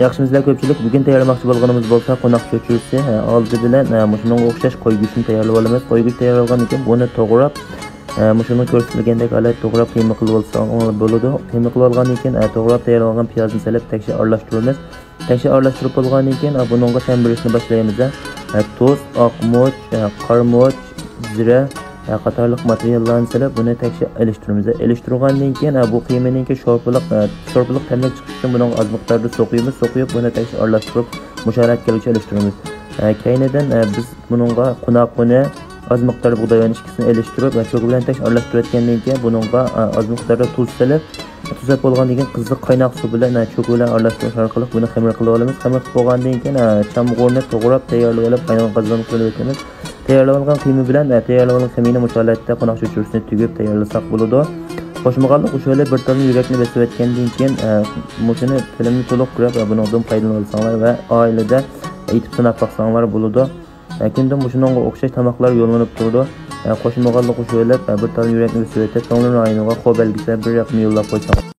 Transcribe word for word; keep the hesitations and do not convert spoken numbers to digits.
ياخشىمۇسىلەر كۆپچىلىك؟ بۈگۈن تەييارلىماقچى بولغىنىمىز بولسا قوناق چۆچۈرىسى. ھە، ئالدى بىلەن، ھە، مۇشۇنىڭغا ئوخشاش قوي گۆشىنى تەييارلىۋالىمىز. قوي گۆشى تەييارلىغاندىن كېيىن بۇنى توغراپ، ھە، مۇشۇنىڭ كۆرسىتىلگەندەك ھالەتتە توغراپ قىيما قىلىۋالساڭلار بولىدۇ. قىيما قىلىۋالغاندىن كېيىن، ھە، توغراپ تەييارلانغان پىيازنى سېلىپ تەكشى ئارىلاشتۇرىمىز. تەكشى ئارىلاشتۇرۇپ بولغاندىن كېيىن، ھە، بۇنىڭغا سەن بېرىشنى باشلايمىز. ھە، تۇز، ئاقمۇچ، ھە، قارىمۇچ، زىرە، ھە، قاتارلىق ماتېرىياللارنى سېلىپ، بۇنى تەكشى ئېلىشتۇرىمىز. ئېلىشتۇرغاندىن كېيىن، ھە، بۇ قىيمىنىڭكى شورپىلىق، ھە، شورپىلىق تەملىك چىقىشى ئۈچۈن بۇنىڭغا ئاز مىقداردا سۇ قۇيىمىز. سۇ قۇيۇپ، بۇنى تەكشى ئارىلاشتۇرۇپ، مۇشۇ ھالەتكە كەلگۈچە ئېلىشتۇرىمىز. ھە، كەينىدىن، ھە، بىز بۇنىڭغا قوناق ئۇنى، ئاز مىقداردا بۇغداي ئۇنى ئىككىسىنى ئېلىشتۇرۇپ، ھە، چوكا بىلەن تەكشى ئارىلاشتۇرۇۋەتكەندىن كېيىن، بۇنىڭغا، ھە، ئاز مىقداردا تۇز سېلىپ، تۇز سېلىپ بولغاندىن كېيىن، قىزىق قايناق سۇ بىلەن، ھە، چوكا بىلەن ئارىلاشتۇرۇش ئارقىلىق بۇنى خېمىر قىلىپ ئالىمىز. خېمىر قىلىپ بولغاندىن كېيىن، ھە، چامغۇرنى توغراپ تەييارلىۋېلىپ، قاينىغان قازانغا سېلىپ ئۆتىمىز. تەييارلىۋالغان قىيما بىلەن، ئە، تەييارلىۋالغان خېمىرنى مۇشۇ ھالەتتە قوناق چۆچۈرىسىنى تۈگۈپ تەييارلىساق بولىدۇ. قوشمىغانلىق ئۇسۇلى: بىر تال يۈرەكنى بېسىۋەتكەندىن كېيىن، ئە، مۇشۇنى تىلىمنى تولۇق پۈرەپ، ئە، بۇنىڭدىن پايدىلىنىۋالساڭلار ۋە ئائىلىدە ئېتىپ سىناپ باقساڭلار بولىدۇ. ئە، كۈندە مۇشۇنىڭغا ئوخشاش تاماقلار يوللىنىپ تۇرىدۇ. ئە، قوشمىغانلىق ئۇسۇلى: ئە، بىر تال يۈرەكنى بېسىۋېتىپ، كۆڭلۈم رايونىغا قو بەلگىسى بىلەن بىر رەقەمنى يوللاپ قويساڭلار.